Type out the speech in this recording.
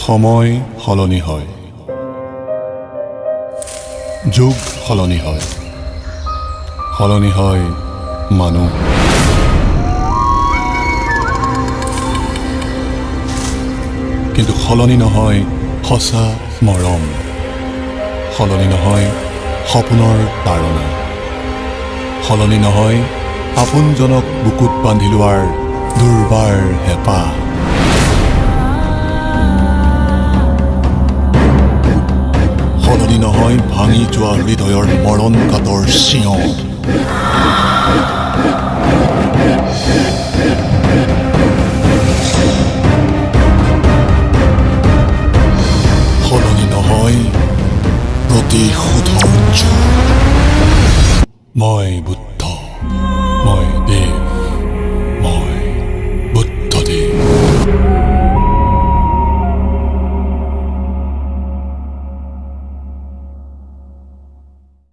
সময় সলনি হয়, যুগ সলনি হয়, সলনি হয় মানুহ। কিন্তু সলনি নহয় সঁচা মৰম, সলনি নহয় সপোনৰ তাৰণা, সলনি নহয় আপোনজনক বুকুত বান্ধি লোৱাৰ দুৰ্বাৰ হেঁপাহ। সলনি নহয় ভাঙি যোৱা হৃদয়ৰ মৰণ কাতৰ চিঞৰ। সলনি নহয় প্ৰতিশোধৰ জোৰ। মই বুদ্ধ, মই দেৱ।